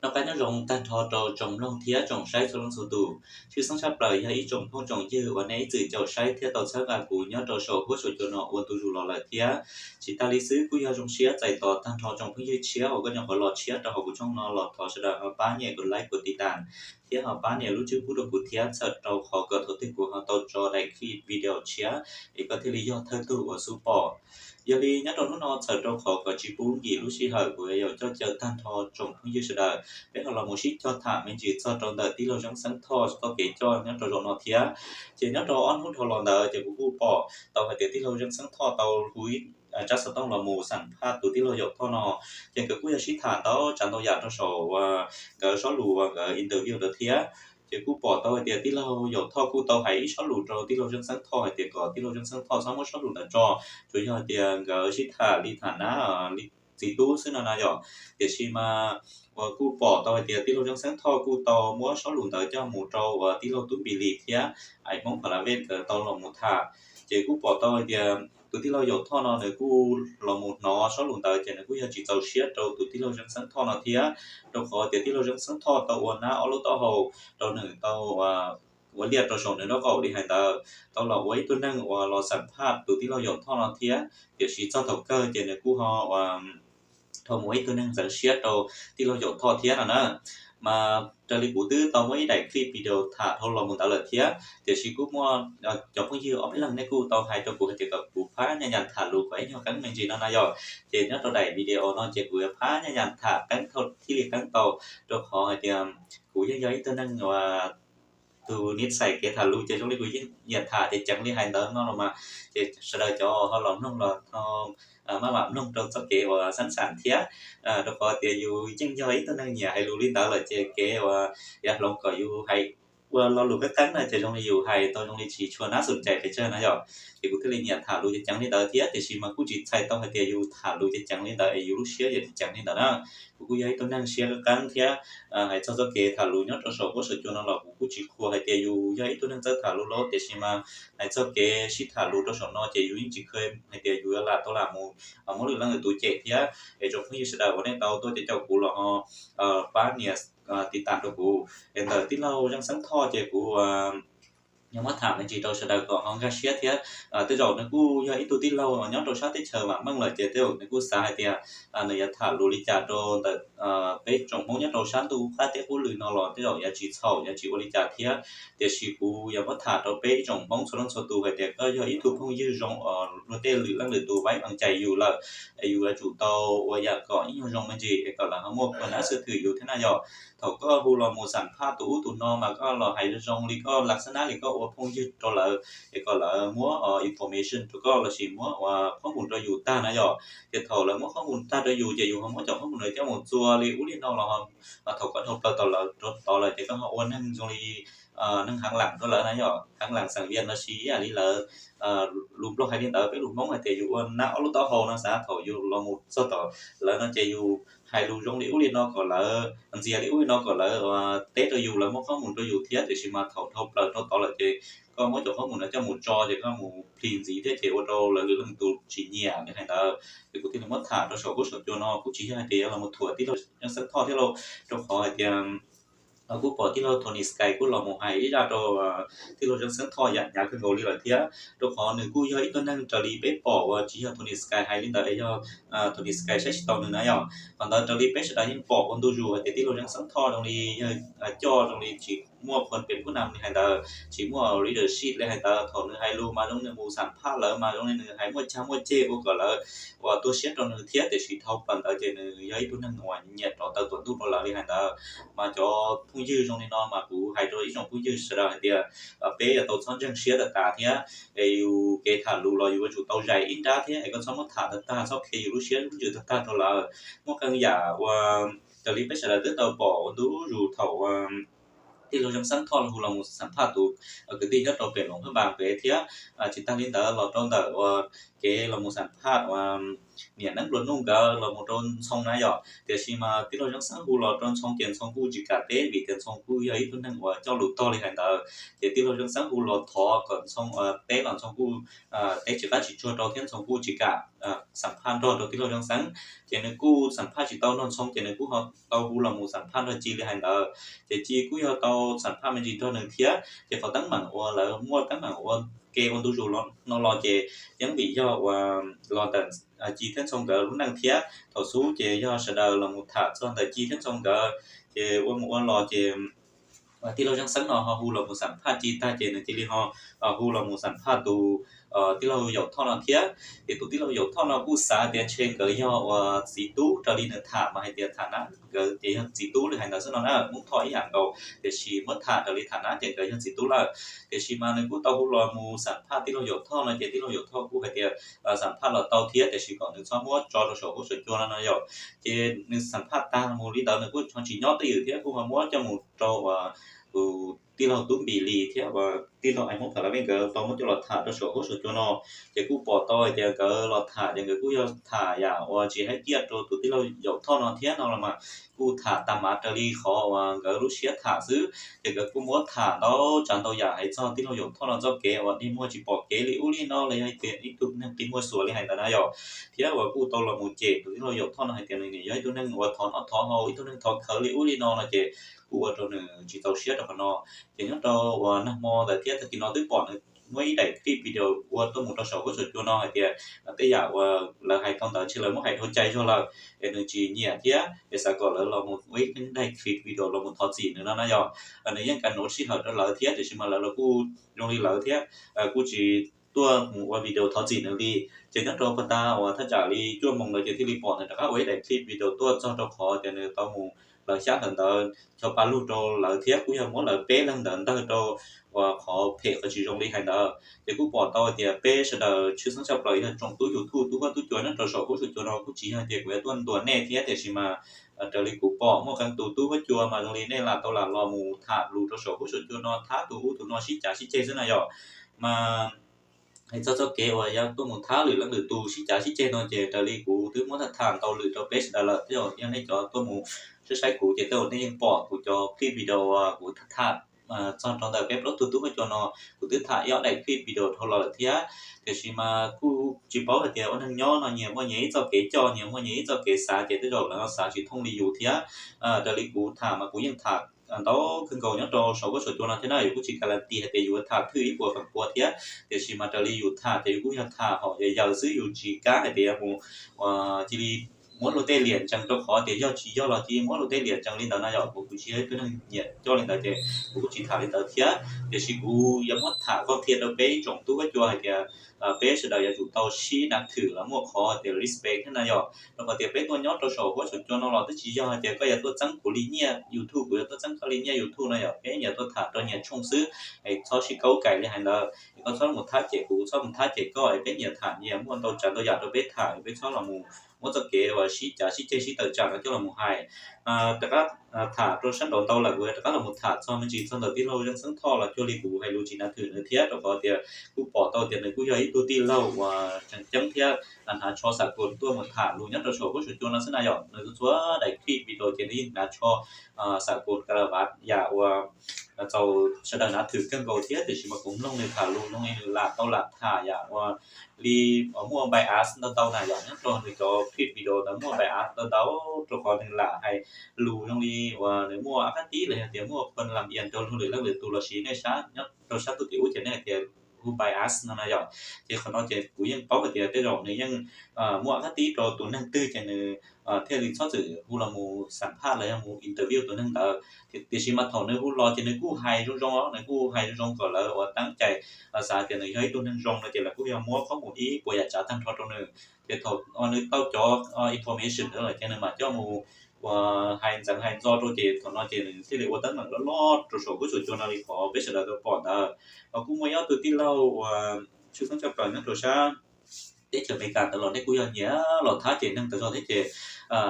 Noj qab nyob zoo tag nrho rau tsoom mloog thiab tsoom saib txhua leej txhua tus. Tshwj xeeb tshaj plaws yog ib tsoom phooj tsoom ywg uas nej ib txwm caum saib thiab tau txhawb nqa kuv nyob rau saum huab saum cua no ua ntu zus los lawm thiab. Tsis tas li xwb kuj yog zoo siab txais tos tag nrho tsoom phooj ywg tshiab uas koj nyuam qhuav los tshiab rau hauv kuv channel no los thov sawv daws ho pab nias kuv like kuv tiv tas thiab ho pab nias lub tswb pub rau kuv thiab txhawm rau qhov kom thaum twg kuv ho tau tso daim clip video tshiab es koj thiaj li yog thawj tug uas xub pom. Yog li nyob rau hnub no txhawm rau qhov kom tsis pub nkim lub sij hawm kuv yuav coj caw tag nrho tsoom phooj ywg sawv daws, peb ho los mus sib cog tham me ntsis txog rau ntawm tij laug Zeeb Xeeb Thoj txoj kev coj nyob rau zaum no thiab. Ces nyob rau ob hnub dhau los ntawd ces kuv kuj pom tau hais tias tij laug Zeeb Xeeb Thoj tau hu ib tsab xov tooj los mus xam phaj tus tij laug Yaum Thoj no, ces nkawd kuj yog sib tham ntau tsav ntau yam rau saum nkawd sob lus uas nkawd interview ntawd thiab. Ces kuj pom tau hais tias tij laug Yaum Thoj kuj tau hais ib sob lus rau tij laug Zeeb Xeeb Thoj hais tias kom tij laug Zeeb Xeeb Thoj txhob muab sob lus ntawd tso, tsuas yog hais tias nkawd sib tham li tham nab li txiv tub xwb no na yom. Tiam sis mas uas kuj pom tau hais tias tij laug Zeeb Xeeb Thoj kuj tau muab sob lus ntawd coj mus rau uas tij laug Tub Npis Lis thiab Ais Hmoob Pha La Vej nkawd tau los mus tham. Ces kuj pom tau hais tias tus tij laug Yaum Thoj no nws kuj los mus hnov sob lus ntawd ces nws kuj yog tsis txaus siab rau tus tij laug Zeeb Xeeb Thoj no thiab, rau qhov tias tij laug Zeeb Xeeb Thoj tau ua nab ob lub taub hau rau nws tau ua liaj rau saum nws nraub qaum li hais ntawd, tau los ua ib tug neeg uas los xam phaj tus tij laug Yaum Thoj no thiab. Tiam sis txog thaum kawg ces nws kuj ho dhau mus ua ib tug neeg ntxeev siab rau tij laug Yaum Thoj thiab no na. Mas raws li kuv twb tau muab ib daim clip video tham dhau los mus ntawd lawm thiab, tiam sis kuj muaj cov phooj ywg ob peb leeg nej kuj tau hais rau kuv hais tias kom kuv phab nyaj nyam tham lus kom ib nyuag qeeb me ntsis no na yom. Ces nyob rau daim video no ces kuv yuav phab nyaj nyam tham qeeb thiaj li qeeb tau, rau qhov hais tias kuv yeej yog ib tug neeg uas tus niv xais kev tham lus ces zoo li kuv yeej nyiam tham ceev ceev li hais ntawd no los mas, ces sawv daws cov ho los mloog los maj mam mloog rau txoj kev uas xab xam thiab, rau qhov tias yus yeej yog ib tug neeg nyiam hais lus li ntawd lawm ces kev uas yav hloov kom yus hais ua lo lus qeeb qeeb na ces zoo li yus hais tau zoo li tsis tshua nab xum cais pes tsawg na yom. Ces kuv thiaj li nyiam tham lus ceev ceev li ntawd thiab, tiam sis mas kuj tsis txhais tau hais tias yus tham lus ceev ceev li ntawd es yus lub siab yuav ceev ceev li ntawd na. Kuv kuj yog ib tug neeg siab qeeb qeeb thiab, hais txog txoj kev tham lus nyob rau saum huab saum cua no los kuv kuj tsis qhuas hais tias yus yog ib tug neeg txawj tham lus los, tiam sis mas hais txog kev sib tham lus rau saum no ces yus yeej tsis kheev hais tias yus yuav lam tau lam mus muab lwm leej lwm tus cem thiab. Es tsoom phooj ywg sawv daws uas nej tau tuaj caum kuv los ho pab nias tiv tam rau kuv. Es ntawm tij laug Zeeb Xeeb Thoj ces kuv yuav muab tham me ntsis rau sawv daws kom ho nkag siab thiab. Tej zaum nws kuj yog ib tug tij laug nyob rau sab teb chaws vam meej lawm ces tej zaum nws kuj xav hais tias nws yuav tham lus li cas rau ntawm peb tsoom Hmoob nyob rau sab ntuj qab teb qub lw no los tej zaum yuav tsis txhaum yuav tsis ua li cas thiab. Tiam sis kuv yuav muab tham rau peb ib tsoom Hmoob txhua leej txhua tus hais tias koj yog ib tug phooj ywg zoo uas luag tej lwm leej lwm tus vaib vees cais yus lawm, es yus yuav tsum tau ua yam kom ib nyuag zoo me ntsis es kom lawv ho muaj khuam nab xwm thwm yus thiab na yom. Thaum koj hu los mus xam phaj tus ub tus no mas koj los hais zoo li koj lam xab nab li koj ua phooj ywg rau lawv, es kom lawv muab information rau koj lossis muab ua qhob mus rau yus tag na yom. Ces thaum lawv muab qhob mus tag rau yus ces yus ho muab cov qhob mus ntawd coj mus txua li ub li no los, thaum koj dhau plaws tau lawv rau tod lawm ces koj ho ua neeg zoo li neeg heev lam rau lawv na yom, heev lam xeem Vias lossis ib yam li lawv lus Nplog hais li ntawd, peb lus Hmoob hais tias yus ua nab ob lub taub hau no xav thaum yus los mus txog tom lawv no ces yus hais lus zoo li ub li no kom lawv, ntxias li ub li no kom lawv teb rau yus, lawv muab qhob mus rau yus thiab, tiam sis mas thaum dhau plaws rau tod lawm ces koj muab cov qhob mus ntawd coj mus tso ces koj mus plhis ntxiv thiab ces ua rau lawv lwm leej tus tsis nyiam li hais ntawd. Ces kuv thiaj li muab tham rau saum huab saum cua no, kuv tsis yog hais tias yuav los mus thuam tij laug Zeeb Xeeb Thoj thiab lauj, rau qhov hais tias kuj pom tij laug Tony Sky kuj los mus hais ib zaj rau tij laug Zeeb Xeeb Thoj yam hnyav kawg nkaus li lawm thiab, rau qhov nws kuj yog ib tug neeg raws li peb pom uas tsis yog Tony Sky hais li ntawd es yog Tony Sky saib tsis tau nws na yom. Qhov ntawd raws li peb sawv daws yeej pom ua ntu zus hais tias tij laug Zeeb Xeeb Thoj zoo li yog coj zoo li tsis muaj khuam pem pub nam li hais ntawd, tsis muaj leadership li hais ntawd, thaum nws hais lus mas zoo li nws mus xam phaj lawv mas zoo li nws hais muaj cag muaj ceg ua kom lawv uas tu siab rau nws thiab, tiam sis dhau plaws ntawd ces nws yog ib tug neeg uas nyiam rov taw tuam ntuj rau lawv li hais ntawd. Mas cov phooj ywg zoo li no mas kuv hais rau ib tsoom phooj ywg sawv daws hais tias peb yuav tau txhob ntseeg siab tag tas thiab, es yus kev tham lus los yus yuav tsum tau zais ib nrab thiab es koj txhob muab tham tag tag, txhob qhia yus lub siab lub ntsws tag tag rau lawv. Muaj qee yam uas raws li peb sawv daws twb tau pom ua ntu zus thaum tij laug Zeeb Xeeb Thoj los hu los mus xam phaj tus kwv tij nyob rau pem Loos Phab Npas pem thiab. Tsis tag li ntawd los rau ntawm uas kev los mus xam phaj uas niam Neeb Nplua Nuj nkawd los mus rau Ntxhoo na yom. Tiam sis mas tij laug Zeeb Xeeb hu los rau Ntxhoo ces Ntxhoo kuj tsis kam teb vim tias Ntxhoo kuj yog ib tug neeg uas coj lus tog li hais ntawd. Ces tij laug Zeeb Xeeb hu los thov kom Ntxhoo teb los Ntxhoo kuj teb tsis qab tsis tsuag rau thiab Ntxhoo kuj tsis kam xam phaj nrog rau tij laug Zeeb Xeeb. Ces nws kuj xam phaj tsis tau nrog Ntxhoo ces nws kuj ho tau hu los mus xam phaj nrog Ci li hais ntawd. Ces Ci kuj yog tau xam phaj me ntsis nrog nws thiab. Ces qhov teeb meem uas lawv muaj teeb meem ua ke ua ntu zus no los ces yeej vim yog uas los ntawm Ci thiab Ntxhoo nkawd lub neej thiab. Thaum xub ces yog sawv daws los mus tham txog ntawm Ci thiab Ntxhoo nkawd, ces ua mus ua los ces tij laug Zeeb Xeeb no ho hu los mus xam phaj Ci tag ces nws cia li ho hu los mus xam phaj tus tij laug Yaum Thoj no thiab. Ces tus tij laug Yaum Thoj no kuj xav tias ntshe nkawd yog uas txiv tub raws li nws tham mas hais tias tham na nkawd ces yog txiv tub li hais ntawd xwb no na, Hmoob Thoj ib yam nkaus tiam sis muab tham raws li tham na ces nkawd yog txiv tub lawm. Tiam sis mas nws kuj tau hu los mus xam phaj tij laug Yaum Thoj no ces tij laug Yaum Thoj kuj hais tias xam phaj los tau thiab tiam sis kom nws txhob muab tso rau saum huab saum cua no no yom. Ces nws xam phaj tag mus li ntawd nws kuj ho tsis nyob twj ywm thiab kuj ho muab coj mus rau uas tus tij laug Tub Npis Lis thiab uas tij laug Ais Hmoob Pham Lav Vej nkawd tau muab coj los tham rau saum huab saum cua no. Ces kuj pom tau hais tias nkawd los tham ces nkawd kuj yog tham yam uas tsis haib ciaj rau tus tij laug Yaum Thoj no thiab no los mas kuj tham tag mas raws li qhov uas nkawd lub siab tham xwb. Ces nkawd kuj muab tham ntau tsav ntau yam hais txog tij laug Yaum Thoj no txoj kev uas dig muag tsis pom kev li ub li no los yog hais tias ib tug neeg qi muag xuas li hais ntawd na yom. Thiab uas kuj tau los mus cem tus tij laug Yaum Thoj no hais tias nws nim yog ib tug neeg uas thov noj thov haus, ib tug neeg thov khawv li ub li no no ces kuj ua rau nws tsis txaus siab rau qhov no. Ces nyob rau uas nag hmo ntawd thiab tag kis no twb pom nws muab ib daim clip video ua tuaj mus rau saum huab saum cua no hais tias tej yam uas lawv hais tau ntawd ntshe lawv muab hais dhau cai zog lawm es nws tsis nyiam thiab es xav kom lawv los mus ua ib daim clip video los mus thov txim nws no na yom. Nws yeej kam nuv sij hawm rau lawv thiab tiam sis mas lawv los kuj zoo li lawv thiab kuj tsis tuaj mus ua video thov txim nws li. Ces nyob rau pas tas uas thaj tsam li cuaj moos ntawd ces thiaj li pom nws rov qab ua ib daim clip video tuaj txog rau qhov tias nws tau mus hlawv xyab hlawv ntawv cov pa lug rau lawv thiab kuj yog muab lawv peb leeg ntawd ntawg rau uas qhov phem qhov tsis zoo li hais ntawd. Ces kuj pom tau tias peb sawv daws tshwj xeeb tshaj plaws yog tsoom tub YouTube tub huab tub cua nyob rau saum huab saum cua no kuj tsis yog tias kuv yuav tuaj ntuas nej thiab tiam sis mas raws li kuv pom muaj qee tus tub huab cua mas zoo li nej lam tau lam los mus tham lus rau saum huab saum cua no thab tus ub tus no sib cav sib ceg xwb na yom. Mas hais txog txoj kev uas yuav tuaj mus thab lwm leej lwm tus sib cav sib ceg no ces raws li kuv twb muab tham tham ntau lwm rau peb sawv daws lawm, tej zaum yog nej cov tuaj mus saib saib kuv ces tej zaum nej yeej pom kuv cov clip video uas kuv tham tham txog rau ntawm peb plaub tug tub huab cua no. Kuv twb tham ib ob daim clip video dhau los lawm thiab, tiam sis mas kuj tsis paub hais tias ua neeg nyob no nyias muaj nyias ib txoj kev coj, nyias muaj nyias ib txoj kev xav ces tej zaum lawv xav tsis thooj li yus thiab. Raws li kuv tham mas kuv yeej tham ntau kawg nkaus nyob rau saum huab saum cua no thiab na, yus kuj tsis kas las tis hais tias yus tham thwj ib puas feem pua thiab, tiam sis mas raws li yus tham ces yus kuj yog tham hom yawm yawm xwb, yus tsis kam hais tias mus ua cia li muab luag tej liam ntsees rau qhov tias yog tsis yog los cia li muab luag tej liam ntsees li ntawd na yom. Kuv kuj tsis yog ib tug neeg nyiam coj li ntawd ces kuv kuj tsis tham li ntawd thiab, tiam sis kuv yuav muab tham qhov qhia rau peb ib tsoom tub huab cua hais tias peb sawv daws yuav tsum tau sib nav thwm los muaj qhov tias respect thiab na yom. Rau qhov tias peb tuaj nyob rau saum huab saum cua no los twb tsis yog hais tias koj yuav tuaj txeeb kuv li nyiaj YouTube, kuv yuav tuaj txeeb koj li nyiaj YouTube no yom. Peb nyias tuaj tham rau nyias tshooj xwb, es txhob sib kaub kais li hais ntawd, es koj txhob mus thab cem kuv, kuv txhob mus thab cem koj, es peb nyias tham nyias muaj ntau tsav ntau yam rau peb tham, peb txhob los mus muab txoj kev uas sib cav sib ceg sib tawm tsam no coj los mus hais. Rov qab tham rau sab nraud ntau lawm kuv rov qab los mus tham txog me ntsis txog ntawm tij laug Zeeb Xeeb Thoj los cuag li kuv hais lus tsis nav thwm nws thiab, rau qhov tias kuj pom tau tias nws kuj yog ib tug tij laug uas tseem ceeb thiab hnav tsho xam koos tuaj mus tham lus nyob rau saum huab saum cua no xwb na yom. Nws txhua daim clip video ces nws yeej hnav tsho xam koos ka la vav yam uas txaus sawv daws nav thwm kawg nkaus thiab, tiam sis mas kuv mloog nws tham lus zoo li nws lam tau lam tham yam uas li uas muaj bias ntau ntau na yom. Nyob rau nws cov clip video ntawd muaj bias ntau ntau, rau qhov nws lam hais lus zoo li uas nws muaj ab qab tib los yog tias muaj pheej lam ias rau luag lwm leej lwm tus los sis nej sab nyob rau sab ntuj tim ub ces nej hais tias hu bias no na yom. Ces qhov no ces kuv yeej paub hais tias tej zaum nws yeej muaj ab qab tib rau tus neeg twg ces nws thiaj li txhob txwm hu los mus xam phaj los yog mus interview tus neeg ntawd. Tiam sis mas thaum nws hu los ces nws kuj hais zoo zoo, nws kuj hais zoo zoo kom lawv uas teeb cai xav tias nws yog ib tug neeg zoo no ces lawv kuj yog muab qhob mus ib puas yam tsav tag nrho rau nws. Ces thaum nws tau cov information ntawd lawm ces nws mam coj mus uas hais ntxeev hais ntxo rau ces thaum no ces nws thiaj li ua teeb meem loj loj rau saum huab saum cua no li qhov peb sawv daws tau pom ntawd. Ho kuj muaj ib ob tug tij laug uas tshwj xeeb tshaj plaws nyob rau sab teb chaws Amelikas ntawd los nej kuj yog nyiam los thab cem neeg tas zog thiab ces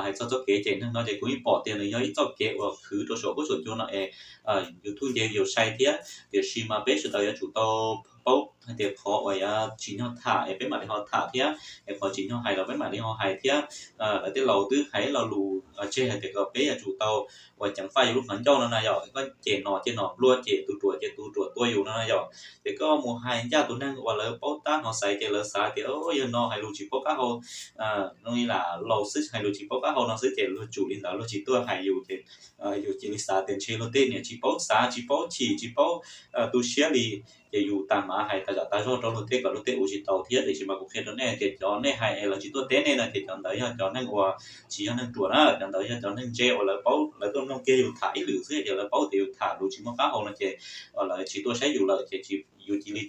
hais txog txoj kev cem neeg no ces kuv yeej pom tias nws yog ib txoj kev uas khwv rau saum huab saum cua no es YouTube nce yus sai thiab. Tiam sis mas peb sawv daws yuav tsum tau paub hais tias qhov uas yuav tsim nyog tham es peb mam li ho tham thiab, es qhov tsim nyog hais los peb mam li ho hais thiab. Lawv tej laus twb hais lo lus tseg hais tias kom peb yuav tsum tau uas ceev faj yus lub qhov ncauj no na yom, koj cem nom ces nom nplua, cem tus ruam ces tus ruam tua yus no na yom. Ces koj mus hais ncaj tus neeg uas lawv paub tab hnov xaiv ces lawv xav tias yog no hais lus tsis paub qab hau, zoo li lam laus xwb hais lus tsis paub qab hau no xwb ces luag tsum li ntawd luag tsis tuaj hais yus ces yus cia li xav tias ntshe luag tej niam tsis paub xav tsis paub chim tsis paub tu siab li. Ces yus tas mam hais tas zam tas zog rau luag tej kom luag tej ua tsis tau thiab. Tiam sis mas kuv qhia rau nej tias cov nej hais es lawv tsis tuaj teb nej no ces cov ntawd yog cov neeg uas tsis yog neeg ruam na, cov ntawd yog cov neeg ntse uas lawv paub, lawv tuaj mloog kiag yus tham ib lwm xwb ces lawv paub tias yus tham lus tsis muaj qab hau no ces lawv tsis tuaj saib yus lawm ces yus cia li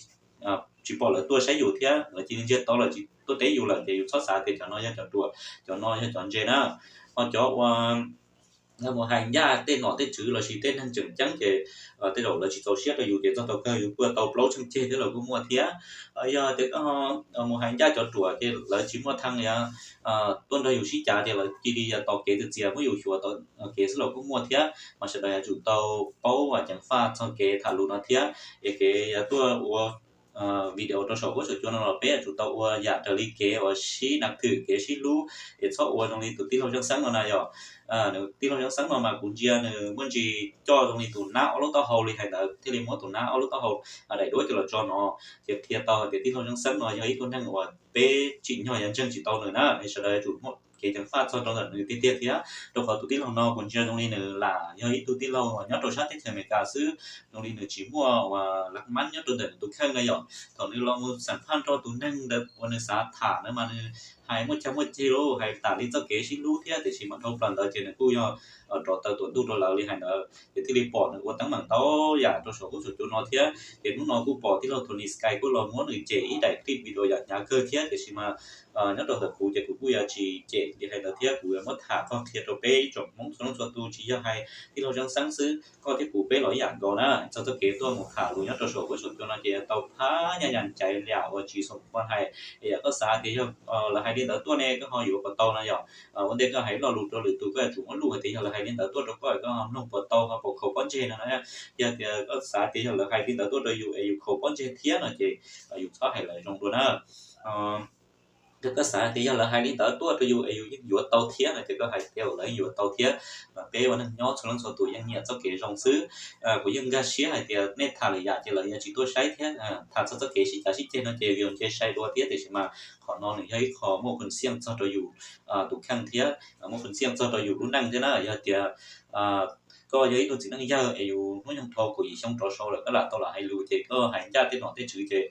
tsis pom lawv tuaj saib yus thiab, lawv cia li ntsiag to lawm tsis tuaj teb yus lawm ces yus txhob xav tias cov no yog cov ruam, cov no yog cov ntse na. Ho cov uas mus hais ncaj tej nom tej tswv los sis tej neeg tseem ceeb ces tej zaum lawv tsis txaus siab rau yus ces txog thaum kawg yus kuj tau plaub tsheej ceg thiab los kuj muaj thiab. Yog tias koj mus hais ncaj cov ruam ces lawv tsis muaj thee tuaj nrog yus sib cav ces lawv cia li tos kev txias txias muab yus xyuas kev xwb los kuj muaj thiab. Mas sawv daws yuav tsum tau paub ceev faj txog kev tham lus no thiab. Es kev yuav tuaj ua video rau saum huab saum cua no los peb yuav tsum tau ua yam raws li kev uas sib nas thwm kev sib hlub, es txhob ua zoo li tus tij laug Zeej Xeeb no na yom. Nws tij laug Zeej Xeeb no mas kuv ntsia nws muaj ntsis coj zoo li tus nab ob lub taub hau li hais ntawd thiaj li muab tus nab ob lub taub hau daim duab coj los tso no. Ces qhia tau hais tias tij laug Zeej Xeeb no yog ib tug neeg uas peb tsim nyog yuav ntseeg tsis tau nws na, es sawv daws yuav tsum muaj kev ceev faj txog rau ntawm nws tiag tiag thiab. Rau qhov tus tij laug no kuv ntsia zoo li nws lam yog ib tug tij laug uas nyob rau sab teb chaws Amelikas xwb, zoo li nws tsis muaj uas laj mab nyob rau ntawm nws tus kheej na yom. Thaum nws los mus xam phaj nrog tus neeg ntawd uas nws xav tham ntawd mas nws hais muaj cag muaj ceg lawm, hais tas li txoj kev sib hlub thiab, tiam sis mas dhau plaws ntawd ces nws kuj yog rov taw tuam ntuj rau lawv li hais ntawd. Ces thiaj li pom nws ua teeb meem ntau yam rau saum huab saum cua no thiab. Ces hnub no kuj pom tij laug Tony Sky kuj los muab nws cem ib daim clip video yam hnyav kawg thiab, tiam sis mas nyob rau ntawm kuv ces kuv kuj yuav tsis cem li hais ntawd thiab, kuv yuav muab tham txog qhia rau peb ib tsoom Hmoob txhua leej txhua tus, tsis yog hais tij laug Zeej Xeeb xwb, koj thiab kuv peb los ib yam nkaus na. Txog txoj kev tuaj mus tham lus nyob rau saum huab saum cua no ces tau phab nyaj yam caiv yam uas tsis xom khuam hais. Es yam koj xav tias yog lawv hais li ntawd tuaj ne koj ho yuav puas tau no yom. Ua ntej koj hais lo lus rau lwm tus koj yuav tsum muab luj hais tias yog lawv hais li ntawd tuaj rau koj koj ho mloog puas tau ho puas khaus pob ntseg no na. Yog tias koj xav tias yog lawv hais li ntawd tuaj rau yus es yus khaus pob ntseg thiab no ces yus txhob hais lawv zoo dua na. Yog koj xav tias yog lawv hais li ntawd tuaj rau yus es yus yeej yuav tau thiab no ces koj hais tias lawv yeej yuav tau thiab. Mas peb ua neeg nyob txhua leej txhua tus yeej nyiam txoj kev zoo xwb. Kuv yeej nkag siab hais tias nej tham lwm yam ces lawv yuav tsis tuaj saib thiab. Tham txog txoj kev sib cav sib ceg no ces view nce sai dua thiab, tiam sis mas qhov no nws yog ib qho muaj khun xiaj txog rau yus tus kheej thiab muaj khun xiaj txog rau yus lub neej thiab na. Yog tias koj yog ib tug txiv neej yawg es yus hnub nyoog dhau kaum yim xyoo rov sau lawm koj lam tau lam hais lus ces koj hais ncaj tej nom tej tswv ces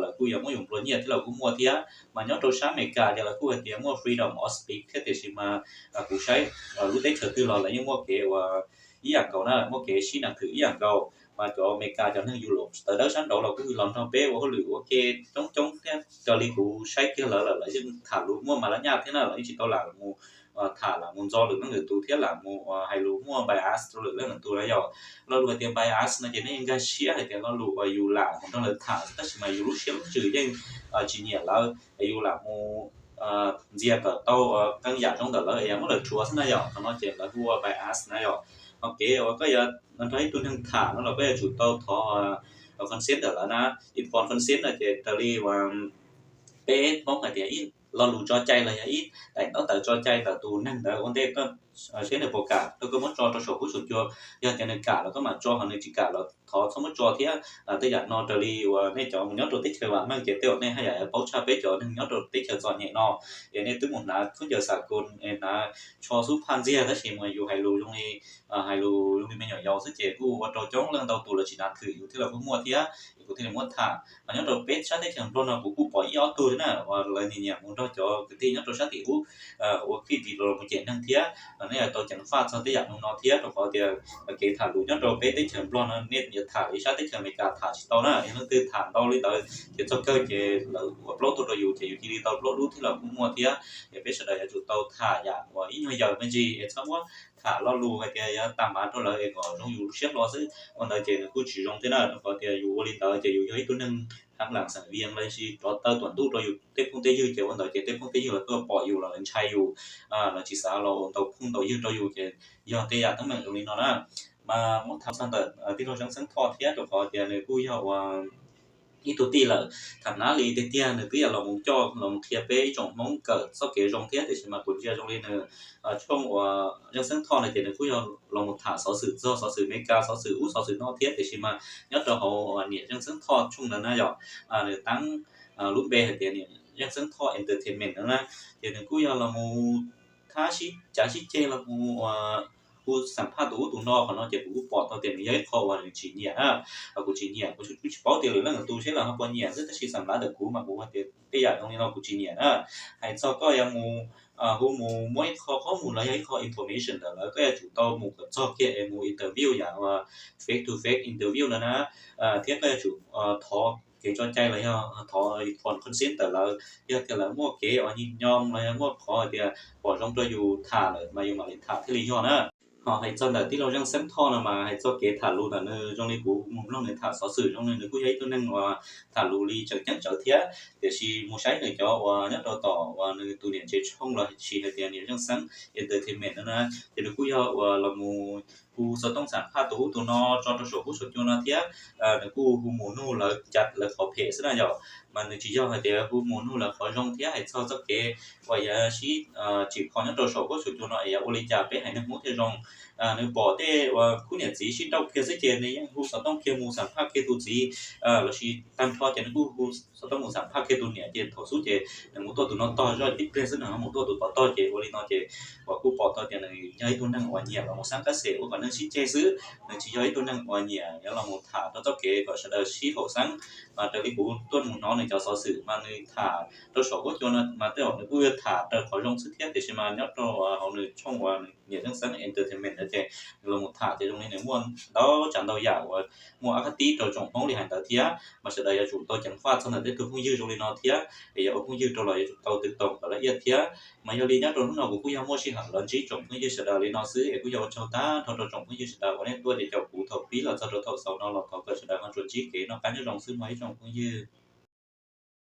lawv kuj yuav muab yus nplua nyiaj thiab los kuj muaj thiab. Mas nyob rau sab Amelikas ces lawv kuj hais tias muaj freedom of speech thiab, tiam sis mas kuv saib lub teb chaws twg los lawv yeej muaj kev uas ib yam nkaus na, muaj kev sib nas thwm ib yam nkaus. Mas cov Amelikas cov neeg yus los tawv dawb sab nraud los kuj los nrog peb ua hauj lwm ua ke coob coob thiab. Raws li kuv saib kiag lawv lawm lawv yeej tham lus muaj mas laj nyaj thiab na, lawv yeej tsis tau lam mus tham lam mus ntxo lwm leej lwm tus thiab lam mus hais lus muaj bias rau lwm leej lwm tus na yom. Lo lus hais tias bias no ces nej nkag siab hais tias lo lus uas yus lam mus nrog lawv tham tab sis mas yus lub siab lub ntsws yeej tsis nyiam lawv, yus lam mus ntxias kom tau qee yam zoo ntawm lawv es yam muab lawv rhuav xwb na yom. Qhov no ces lawv hu ua bias na yom. Ho kev uas koj yuav nrog ib tug neeg tham no los koj yuav tsum tau thov consent ntawm lawv na. Informed consent no ces raws li uas peb Hmoob hais tias ib lo lus tso cai los yog ib daim ntaub ntawv tso cai ntawm tus neeg ntawd ua ntej koj seb nws puas kam rau koj muab tso rau saum huab saum cua. Yog tias nws kam los koj mam tso, ho nws tsis kam los thov txhob muab tso thiab. Tej yam no raws li uas nej cov mus nyob rau teb chaws vam meej ces tej zaum nej haj yam paub tshaj peb cov neeg nyob rau teb chaws txom nyem no. Es nej twb mus hnav khaub ncaws xam koos, hnav tsho xub phaj ntxiag tab sis mas yus hais lus zoo li hais lus zoo li me nyuam yaus xwb ces kuj ua rau coob leej ntau tus lawv tsis nas thwm yus thiab los kuj muaj thiab. Es kuv thiaj li muab tham, mas nyob rau peb sab teb chaws Nplog no kuv kuj pom ib ob tug thiab na uas lawv nyiam nyiam mus nrog cov kwv tij nyob rau sab tim ub ua clip video los mus cem neeg thiab. Nej yuav tau ceev faj txog tej yam no thiab, rau qhov tias kev tham lus nyob rau peb teb chaws Nplog no nej yuav tham li sab teb chaws Amelikas tham tsis tau na. Yog leej twg tham ntau li ntawd ces txog kawg ces lawv ua plaub tuaj rau yus ces yus cia li tau plaub dub thiab los kuj muaj thiab. Es peb sawv daws yuav tsum tau tham yam uas ib nyuag yaws me ntsis es txhob muab tham lo lus hais tias yuav tag npav rau lawv es kom zoo yus lub siab hlo xwb. Ua ntawd ces nws kuj tsis zoo thiab na, rau qhov tias yus ua li ntawd ces yus yog ib tug neeg tham lam xeem vias los sis rov taw tuam ntuj rau yus tej phooj tej ywg ces ua ntawd ces tej phooj tej ywg los tuaj pom yus los lawv ntshai yus, lawv tsis xav los ua ntau phooj ntau ywg rau yus ces yog tej yam teeb meem zoo li no na. Mas muab tham txog ntawm tij laug Zeeb Xeeb Thoj thiab rau qhov tias nws kuj yog ua ib tug tij lawm, tham nab li tiag tiag nws twb yog los mus coj los mus qhia peb ib tsoom Hmoob kawm txoj kev zoo thiab, tiam sis mas kuv ntsia zoo li nws tshooj uas Zeeb Xeeb Thoj no ces nws kuj yog los mus tham xov xwm txog xov xwm Amelikas, xov xwm ub xov xwm no thiab, tiam sis mas nyob rau hauv niam Zeeb Xeeb Thoj tshooj ntawd na yom, nws tab lub npe hais tias niam Zeeb Xeeb Thoj Entertainment no na, ces nws kuj yog los mus thab sib cav sib ceg los mus hu xam phaj tus ub tus no, qhov no ces kuv kuj pom tau tias nws yog ib qho uas nws tsis nyiam na. Kuv tsis nyiam, kuv tsis paub tias lwm leej lwm tus seb lawv ho puas nyiam xwb, tab sis xam lav ntawm kuv mas kuv hais tias tej yam zoo li no kuv tsis nyiam na. Hais txog koj yuav mus hu mus muab ib qho qhob mus los yog ib qho information ntawm lawv, koj yuav tsum tau mus kom txog kiag es mus interview yam face to face interview no na, thiab koj yuav tsum thov kev tso cai los yog thov informed consent ntawm lawv. Yog tias lawv muaj kev uas nyiam nyo los yog muaj qhov hais tias pom zoo rau yus tham lawm mas yus mam li tham thiaj li yog na. Ho hais txog ntawm tij laug Zeeb Xeeb Thoj no mas hais txog kev tham lus ntawm nws zoo li kuv mus mloog nws tham xov xwm zoo li nws kuj yog ib tug neeg uas tham lus li tseem ceeb tsawv thiab, tiam sis mus saib nws cov uas nyob rau tom uas nws tus niam tsev tshooj los sis hais tias niam Zeeb Xeeb Entertainment no na, ces nws kuj yog uas los mus hu xov tooj xam phaj tus ub tus no tso rau saum huab saum cua no thiab. Nws kuj hu mus nug lawv cav lawv qhov phem xwb na yom, mas nws tsis yog hais tias hu mus nug lawv qhov zoo thiab hais txog txoj kev uas yuav sib tsim kho nyob rau saum huab saum cua no es yuav ua li cas peb haiv neeg Hmoob thiaj zoo. Nws pom tej uas khub niam txiv sib nrauj kiag xwb ces nws yeej hu xov tooj kiag mus xam phaj kiag tus txiv, los sis tag nrho ces nws kuj hu xov tooj mus xam phaj kiag tus niam, ces thaum xub ces nws mus tuaj tus no tog zoj tib pliag xwb nws ho mus tuaj tus tod tog, ces ua li no ces uas kuj pom tau tias nws yog ib tug neeg uas nyiam los mus xeeb qab xes ua kom neeg sib ceg xwb, nws tsis yog ib tug neeg uas nyiam yuav los mus tham rau txoj kev kom sawv daws sib haum xeeb. Mas raws li kuv tuaj mus hnov nws cov xov xwm mas nws tham rau saum huab cua no mas tej zaum nws kuj tham raws qhov zoo xwb thiab, tiam sis mas nyob rau hauv nws tshooj uas niam Zeeb Xeeb Entertainment ntawd ces nws los mus tham ces zoo li nws muaj ntau tsav ntau yam uas muaj ab qab tib rau tsoom Hmoob li hais ntawd thiab, mas sawv daws yuav tsum tau ceev faj txog ntawm tej tug phooj ywg zoo li no thiab, es yog ua phooj ywg rau los yuav tsum tau tw toom kom lawv iab thiab. Mas yog li nyob rau hnub no kuv kuj yog muaj sij hawm los ntsib tsoom phooj ywg sawv daws li no xwb es kuj yog ua tsaug tag nrho rau tsoom phooj ywg sawv daws uas nej tuaj ces caum kuv thaum pib los txog rau thaum xaus no los thov kom sawv daws ho tsuas ntsib kev noj qab nyob zoo xwb mog ib tsoom phooj ywg.